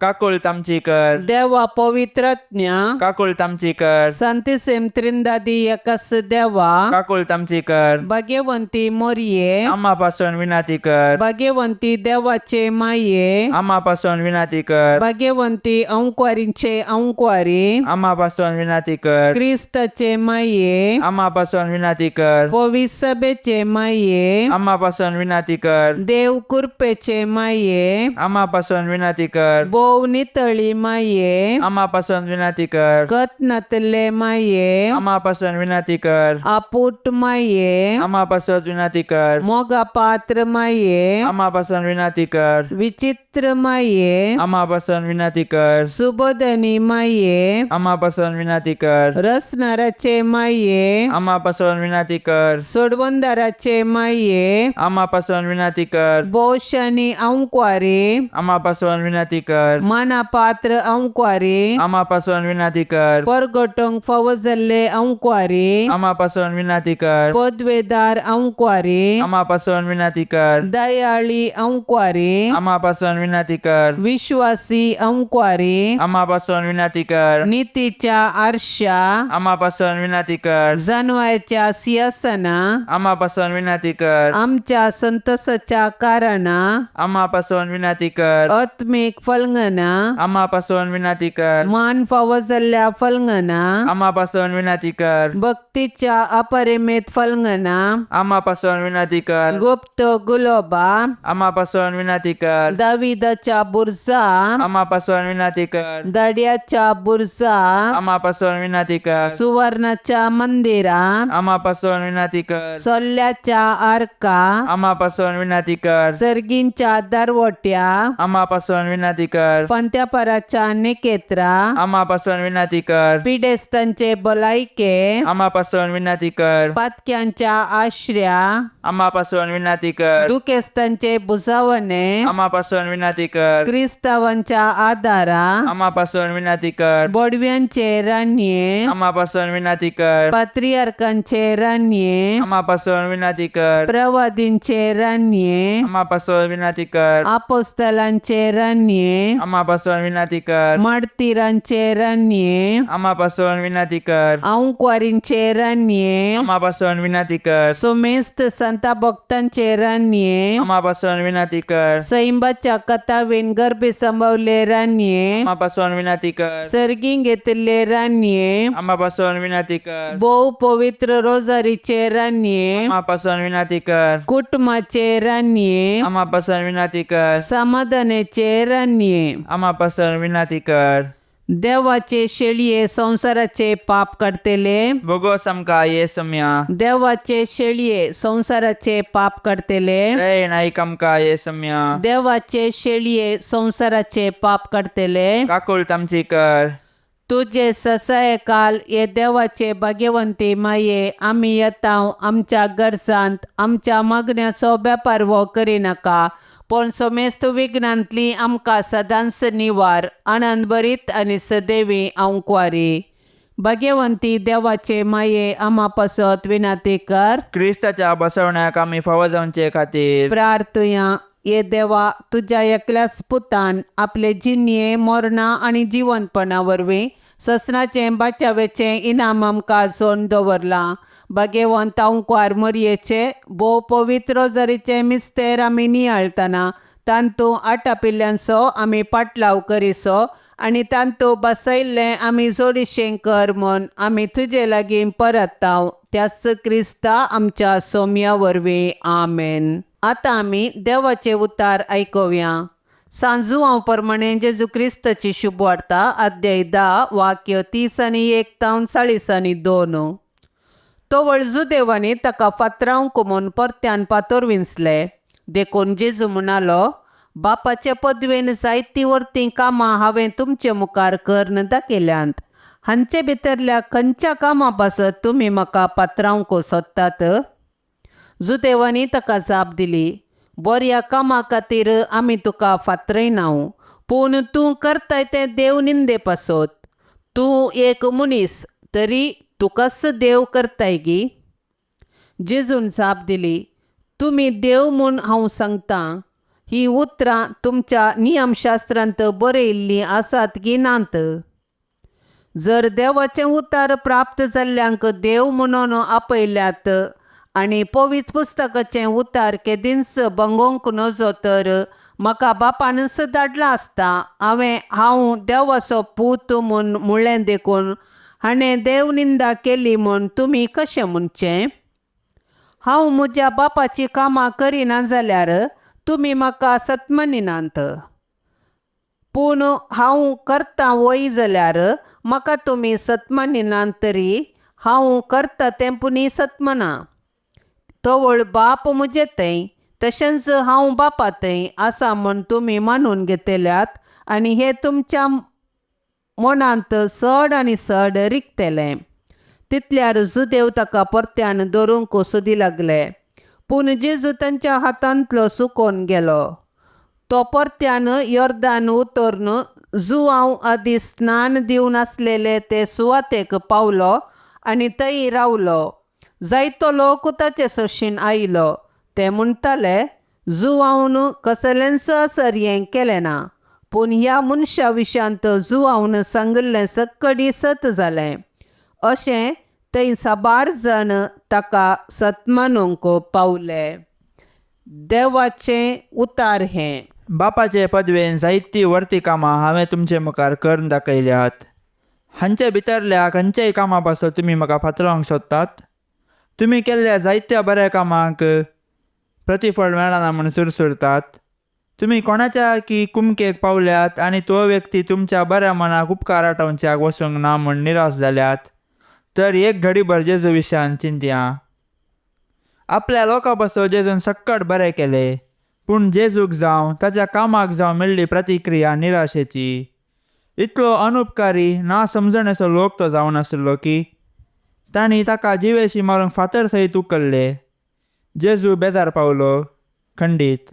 काकुळट आमची कर. देवा पवित्रज्ञा. काकुळट आमची कर. संतिसेम त्रिंदादी एकस देवा. काकुळट आमची कर. भाग्यवंती मोरये. आम्हा पासून विनंती कर. भाग्यवंती देवाचे माये. आम्हा पासून विनंती कर. भाग्यवंती अंकवारींचे अंकवारी. आम्हा पासून विनंती कर. क्रिस्ताचे माये. आम्हा पासून विनंती कर. पविसभेचे माये. आम्हा पासून विनंती कर. देव कृपेचे माये. आम्हा पासून विनंती कर. भोव नितळी माये. आम्हा पासून विनंती कर. कत नातले माये. आम्हा पासून विनंती कर. आपूट माये. आम्हा पासून विनंती कर. मोगा पात्र माये. आम्हा पासून विनंती कर. विचित्र माये. आम्हा पासून विनंती कर. सुबोधनी माये. आम्हा पासून विनंती कर. रसनाराचे माये. आम्हा पासून विनंती कर. सोडवणदाराचे माये. आम्हा पासून विनंती कर. बोशानी अंकवारी. आम्हा पासून विनंती कर. माना पात्र अंकवारी. आम्हा पासून विनंती कर. परगटोंक फावो जाल्ले अंकवारी. आम्हा पासून विनंती कर. पदवेदार अंकवारी. आम्हा पासून विनंती कर. दयाळी अंकवारी. आम्हा पासून विनंती कर. विश्वासी अंकवारी. आम्हा पासून विनंती कर. नीतीच्या आरशा. आम्हा पासून विनंती कर. जनवायच्या सिंहासना. आम्हा पासून विनंती कर. आमच्या संतोषाच्या कारणा. आम्हा पासून विनंती कर. आत्मिक फलंगना. आम्हा पासून विनंती कर. मान फावो जाल्ल्या फलंगना. आम्हा पासून विनंती कर. भक्तीच्या अपरिमित फलंगना. आम्हा पासून विनंती कर. गुप्त गुलोबा. आम्हा पासून विनंती कर. दाविदाच्या बुरजा. आम्हा पासून विनंती कर. दड्याच्या बुरजा. आम्हा पासून विनंती कर. सुवर्णाच्या मंदिरा. आम्हा पासून विनंती कर. सोल्ल्याच्या आरका. आम्हा पासून विनंती कर. सर्गींच्या दरवट्या. आम्हा पासून विनंती कर. पंत्यापराच्या निकेत्रा. आम्हा पासून विनंती कर. पिडेस्तांचे भलायके. आम्हा पासून विनंती कर. पातक्यांच्या आश्र्या. आम्हा पासून विनंती कर. दुखेस्तांचे भुजावणे. आम्हा पासून विनंती कर. क्रिस्तावांच्या आदारा. आम्हा पासून विनंती कर. बोडव्यांचे रानये. आम्हा पासून विनंती कर. पात्रियार्कांचे रानये. आम्हा पासून विनंती कर. प्रवादींचे रानये. आम्हा पासून विनंती कर. आपोस्तलांचे रानये. आम्हा पासून विनंती कर. मार्तीरांचे रानये. आम्हा पासून विनंती कर. अंकवारींचे रानये. आम्हा पासून विनंती कर. सुमेस्त संता भक्तांचे रानये. आम्हा पासून विनंती कर. सैंबाच्या कथावेन गर्भे संभवले रानये. आम्हा पासून विनंती कर. सर्गीं घेतिल्ले रानये. आम्हा पासून विनंती कर. भोव पवित्र रोजारीचे रानये. आम्हा पासून विनंती कर. कुटुंबाचे रानये. आम्हा पासून विनंती कर. समाधानाचे रानये. आम्हा पासून विनंती कर. देवाचे शेळये संवसाराचे पाप काडटले. भोगोस आमकां ये सम्या. देवाचे शेळये संवसाराचे पाप काडटले. दयेन आयक आमकां ये सम्या. देवाचे शेळये संवसाराचे पाप काडटले. काकुळट आमची कर. तुजे ससायकाल हे देवाचे भाग्यवंती माये आमी येता आमच्या गरजांत आमच्या मागण्याचो वेपार हो करिनाका पूण समेस्त विघ्नांतली आमकां सदांच निवार आनंद भरीत आनी सदैवी अंकवारी. भाग्यवंती देवाचे माये आमा पासत विनंती कर. क्रिस्ताच्या बसवण्याक आमी फावो जावचे खातीर. प्रार्थुया. ये देवा तुज्या एकल्याच पुतान आपले जिणये मरणां आनी जिवंतपणा वरवीं ससनाचें बाचावेचें इनाम आमकां जोडून दवरलां. भाग्यवंत अंकवार मरयेचे भोव पवित्र रोजारीचें मिस्तेर आमी नियाळतना तांतू आटापिल्ल्यांचो आमी पाटलाव करिसो आनी तांतू बसयल्लें आमी जोडीशें कर म्हूण आमी तुजे लागीं परताव त्याच क्रिस्ता आमच्या सोम्या वरवीं. आमेन. आतां आमी देवाचे उतार आयकुया. सांजुआंव प्रमाणे जेजू क्रिस्ताची शुभवार्ता अध्याय 10 वाक्य 30 आनी 1 तावन 40 आनी 2. तवळ जुदेवांनी ताका फातरावंक म्हूण परत्यान पातोर विंचले. देखून जेजू म्हणालो, बापाचे पदवेन जायतीं वर्तीं कामां हांवें तुमचे मुखार करून दाखयल्यांत. हांचे भितरल्या खंयच्या कामां पासत तुमी म्हाका पात्रावंक सोदतात? जुदेवांनी ताका जाप दिली, बऱ्या कामां खातीर आमी तुका फातरयनांव, पूण तूं करताय तें देव निंदे पासत. तूं एक मनीस तरी तुकाच देव करताय गी? जेजून जाप दिली, तुमी देव म्हूण हांव सांगतां. हीं उतरां तुमच्या नियमशास्त्रांत बरयिल्लीं आसात गी नात? जर देवाचें उतार प्राप्त जाल्ल्यांक देव म्हणून आपयल्यात आनी पवित्र पुस्तकाचें उतार केदींच भंगोवंक नजो तर म्हाका बापानच धाडलां आसता. हांवें हांव देवाचो पूत म्हूण म्हळें देखून हाणें देव निंदा केली म्हूण तुमी कशें म्हणचें? हांव म्हज्या बापाचीं कामां करिना जाल्यार तुमी म्हाका सत्मानिनात. पूण हांव करतां वय जाल्यार म्हाका तुमी सत्मानिनात तरी हांव करता तें पुणी सत्मना. तवळ बाप म्हजे थंय तशेंच हांव बापा थंय आसा म्हूण तुमी मानून घेतल्यात आनी हें तुमच्या मनांत चड आनी चड रिगतलें. तितल्यार जुदेव ताका परत्यान धरूंक सोदी लागले. पूण जेजू तांच्या हातांतलो सुकोवन गेलो. तो परत्यान योर्दान उतरून जुवांव आदी स्नान दिवन आसलेले ते सुवातेक पावलो आनी थंय रावलो. जायतो लोक ताचे सरशीन आयलो. ते म्हणटाले, जुवावन कसलेंच असर्यें केलें ना, पूण ह्या मनशा विशयांत जुवावन सांगिल्लें सक्कडी सत जालें. अशें थंय साबार जाण ताका सत मानूंक पावले. देवाचें उतार हें. बापाचे पदवेन जायतीं वर्ती कामां हांवें तुमचे मुखार करून दाखयल्यात. हांचे भितरल्या खंयच्याय कामां पासत तुमी म्हाका फातरावंक सोदतात? तुमी केल्ल्या जायत्या बऱ्या कामांक प्रतिफळ मेळना म्हूण सुरसुरतात? तुमी कोणाच्या की कुमकेक पावल्यात आनी तो व्यक्ती तुमच्या बऱ्या मनाक उपकार आठोवच्याक वचूंक ना म्हूण निराश जाल्यात? तर एक घडीभर जेजू विशयान चिंतया. आपल्या लोकां पासत जेजून सक्कड बरें केलें, पूण जेजूक जावं ताच्या कामाक जावं मेळ्ळी प्रतिक्रिया निराशेची. इतलो अनुपकारी ना समजणेचो लोक तो जावन आशिल्लो की तांणी ताका जिवेशी मारूंक फातर सयत उखल्ले. जेजू बेजार पावलो खंडीत,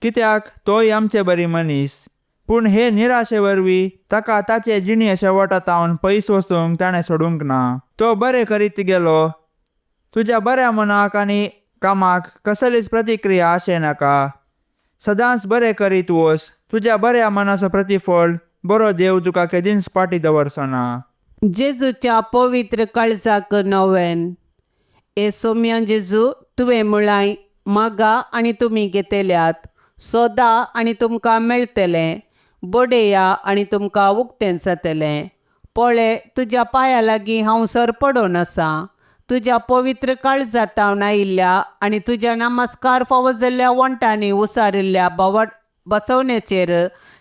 कित्याक तोय आमचे बरी मनीस. पूण हे निराशे वरवीं ताका ताचे जिणे शेवटा तावन पयस वचूंक ताणें सोडूंक ना. तो बरें करीत गेलो. तुज्या बऱ्या मनाक आनी कामाक कसलीच प्रतिक्रिया आशें नाका. सदांच बरें करीत वच. तुज्या बऱ्या मनाचो प्रतिफळ बरो देव तुका केदींच पाटी दवरचो ना. जेजूच्या पवित्र काळजाक नवेन. ए सोम्या जेजू, तुवें म्हळांय, मागा आनी तुमी घेतल्यात, सोदा आनी तुमकां मेळटलें, बडया आनी तुमकां उक्तें जातलें. पळय, तुज्या पांया लागीं हांव सरपडून आसां. तुज्या पवित्र काळजांत आयिल्ल्या आनी तुज्या नमस्कार फावो जाल्ल्या वण्टांनी उसारिल्ल्या बावड बसवणेचेर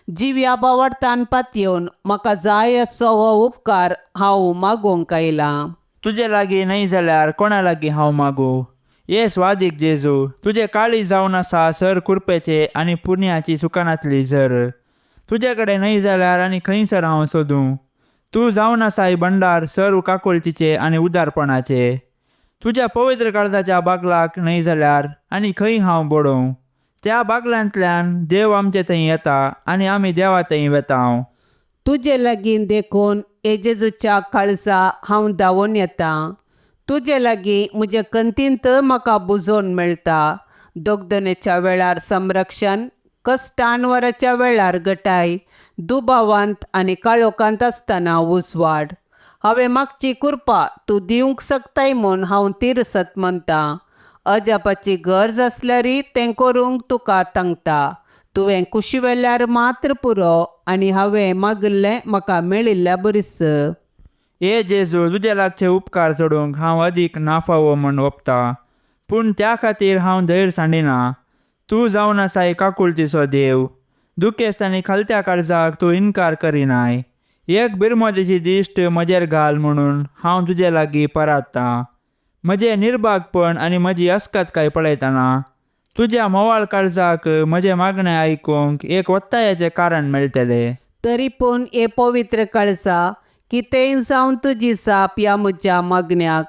जिव्या बावडतान पातयेवन म्हाका जाय असो हो उपकार हांव मागूंक आयलां. तुजे लागीं न्हय जाल्यार कोणा लागीं हांव मागूं? ये स्वादीक जेजू, तुजें काळीज जावन आसा सर कुरपेचें आनी पुण्याची सुकानांतली झर. तुजे कडेन न्हय जाल्यार आनी खंयसर हांव सोदूं? तूं जावन आसाय भंडार सर्व काकुळतीचें आनी उदारपणाचें. तुज्या पवित्र काळजाच्या बागलाक न्हय जाल्यार आनी खंय हांव बडोवं? त्या बागलांतल्यान देव आमचे थंय येता आनी आमी देवा थंय वेता. तुजे लागीं देखून हे जेजूच्या काळजा हांव धांवून येतां. तुजे लागीं म्हजे कंतींत म्हाका बुजोवन मेळटा. दोगदनेच्या वेळार संरक्षण, कश्टानवराच्या वेळार गटाय, दुबावांत आनी काळोखांत आसतना उजवाड. हांवें मागची कृपा तूं दिवंक शकताय म्हूण हांव तिरसत म्हणटां. अजापाची गरज आसल्यारय तें करूंक तुका तांकता. तुवें कुशी वेल्यार मात्र पुरो आनी हांवें मागिल्लें म्हाका मेळिल्ल्या बरीच. ए जेजू, तुजे लागचे उपकार चडूंक हांव अदीक नाफावो म्हूण ओपता, पूण त्या खातीर हांव धैर्य सांडिना. तूं जावन आसाय काकुळतीचो देव. दुखेस्त आनी खालत्या काळजाक तूं इनकार करिनाय. एक बिरमोदेची दिश्ट म्हजेर घाल म्हणून हांव तुजे लागीं पराततां. म्हजें निर्भागपण आनी म्हजी अस्कतकाय पळयतना तुज्या मोवाळ काळजाक म्हजें मागणें आयकूंक एक वत्तायाचें कारण मेळटलें. तरी पूण हे पवित्र कळसा कितेंय जावन तुजी जाप ह्या म्हज्या मागण्याक.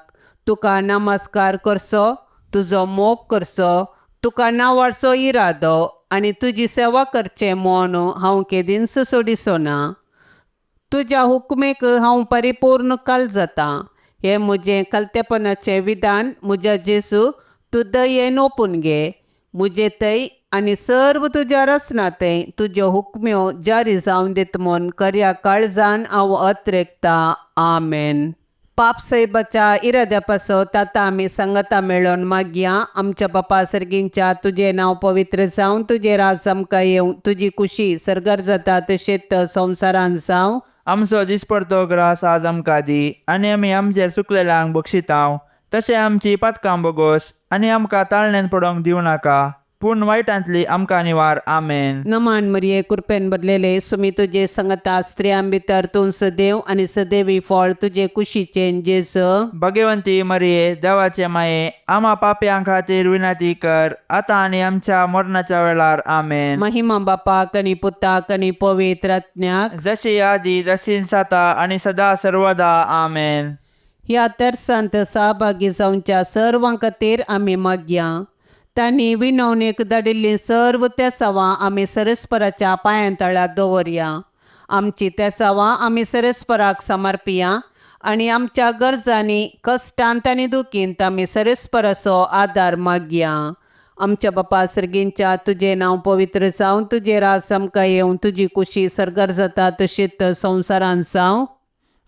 तुका नमस्कार करचो, तुजो मोग करचो, तुका नांवाडचो इरादो आनी तुजी सेवा करचें म्हूण हांव केदींच सोडिचो ना. तुज्या हुकमेक हांव परिपूर्ण काल जाता. हें म्हजें कलतेपणाचें विधान म्हज्या जेजू तूं दयेन ओपून घे. म्हजे थंय आनी सर्व तुज्या रचना थंय तुज्यो हुकम्यो जारी जावन दीत म्हूण खऱ्या काळजान हांव अत्रेकतां. आमेन. पाप साहेबाच्या इराद्या पासत आतां आमी सांगाता मेळोवन मागया. आमच्या बापा सर्गींच्या तुजें नांव पवित्र जावं, तुजें राज आमकां येवं, तुजी खुशी सर्गार जाता तशेंच संवसारान जावं. आमचो दिसपडतो ग्रास आज आमकां दी आनी आमी आमचेर चुकलेल्यांक बक्षितांव तशें आमची पातकां बोगोस आनी आमकां ताळण्यान पडोवंक दिवं नाका पूण वायटांतली आमकां निवार. आमेन. नमान मरिये, कृपेन भरलेले, सुमी तुजे संगता, स्त्रियां भितर तूं सदैव आनी सदैवी फळ तुजे कुशीचें जेजू. भगवंती मरिये, देवाचे माये, आमा पापयां खातीर विनंती कर आतां आनी आमच्या मरणाच्या वेळार. आमेन. महिमा बापाक आनी पुताक आनी पवित्र आत्म्याक, जशी आदी तशी जाता आनी सदा सर्वदा. आमेन. ह्या तेर्सांत सहभागी जावच्या सर्वां खातीर आमी मागया. तांणी विनवणेक धाडिल्लीं सर्व तेसावां आमी सरस्पराच्या पांयां तळा दवरया. आमची तेसावां आमी सरस्पराक समर्पिया आनी आमच्या गरजांनी कश्टांत आनी दुखींत आमी सरस्पराचो आदार मागया. आमच्या बापा सर्गींच्या तुजें नांव पवित्र जावं, तुजें राज आमकां येवं, तुजी खुशी सर्गार जाता तशीच संवसारान जावं.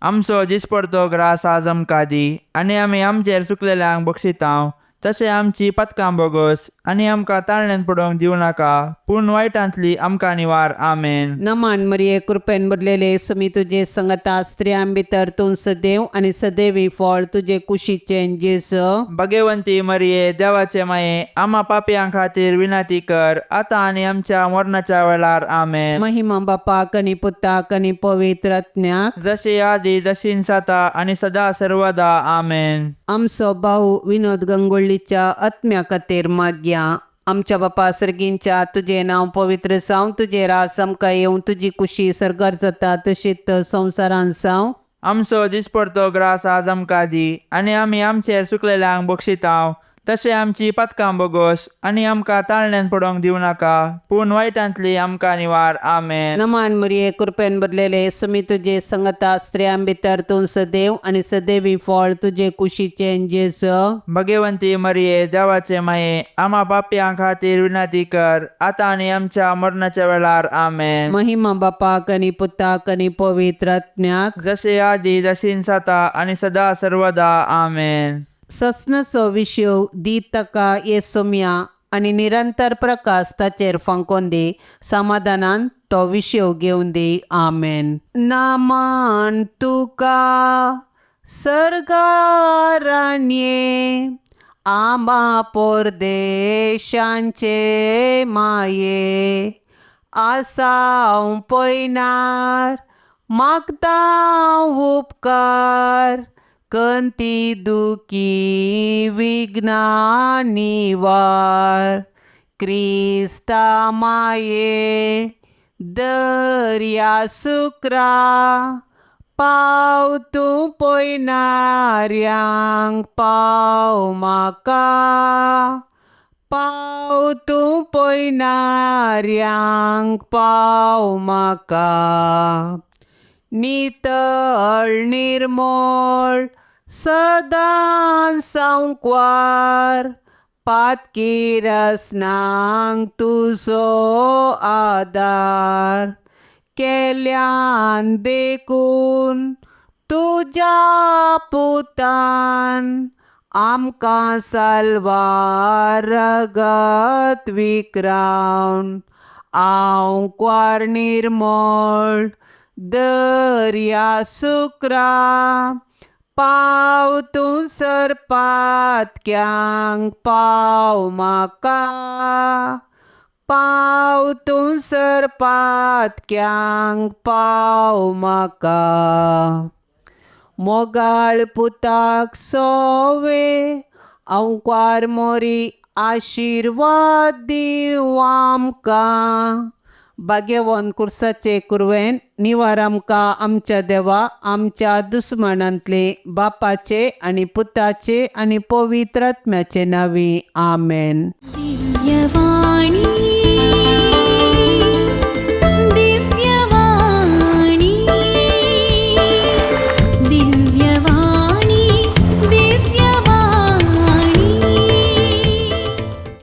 आमचो दिसपडतो ग्रास आज आमकां दी आनी आमी आमचेर चुकलेल्यांक बक्षितांव तशें आमची पातकां बोगोस आनी आमकां ताळण्यान पडोवंक दिवं नाका पूण वायटांतली आमकां निवार. आमेन. नमान मरिये, कृपेन भरलेले, सुमी तुजे संगता, स्त्रियां भितर तूं सदैव आनी सदैवी फळ तुजे कुशीचें जेजू. भगवंती मरिये, देवाचे माये, आमा पापयां खातीर विनंती कर आतां आनी आमच्या मरणाच्या वेळार. आमेन. महिमा बापाक आनी पुताक आनी पवित्र आत्म्याक, जशी आदी तशी जाता आनी सदा सर्वदा. आमेन. आमचो भाऊ विनोद गंगोळ्ळीच्या आत्म्या खातीर मागया. आमच्या बापा सर्गींच्या तुजें नांव पवित्र जावं, तुजें राज आमकां येवं, तुजी खुशी सर्गार जाता तशीच संवसारान जावं. आमचो दिसपडतो ग्रास आज आमकां दी आनी आमी आमचेर चुकलेल्यांक बक्षितांव तशें आमची पातकां बोगोस आनी आमकां ताळण्यान पडोवंक दिवं नाका पूण वायटांतली आमकां निवार. आमेन. नमान मरिये, कृपेन भरलेले, सुमी तुजे संगता, स्त्रियां भितर तूं सदैव आनी सदैवी फळ तुजे कुशीचें जेजू. भगवंती मरिये, देवाचे माये, आमा पापयां खातीर विनंती कर आतां आनी आमच्या मरणाच्या वेळार. आमेन. महिमा बापाक आनी पुताक आनी पवित्र आत्म्याक, जशी आदी तशी जाता आनी सदा सर्वदा. आमेन. सस्नाचो विशय दी ताका ये सोम्या आनी निरंतर प्रकाश ताचेर फांकोन दी. समाधानान तो विशय घेवन दी. आमेन. नमन तुका सर्गारान्ये, आमा परदेशांचे माये, आसाव पयनार मागता उपकार, कंती दुखी विघ्ना निवार. क्रिस्ता माये दर्या सुक्रा, पाव तूं पयनाऱ्यांक पाव म्हाका, पाव तूं पयनाऱ्यांक पाव म्हाका. नितळ निर्मळ सदां सांकवार, पातकी रसनांक तुजो आदार, केल्यान देखून तुज्या पुतान आमकां साल्वार रगत विक्रावन. आंकवार निर्मळ दर्या सुक्रा, पाव तूं सरपातक्यांक पाव म्हाका, पाव तूं सरपातक्यांक पाव म्हाका. मोगाळ पुताक सोवे, आंकवार मोरी आशिर्वाद दिव आमकां. भाग्यवंत कुर्साचे कुरवेन निवार आमकां आमच्या देवा आमच्या दुस्मानांतले बापाचे आनी पुताचे आनी पवित्र आत्म्याचे नांवी. आमेन. दिव्यवाणी.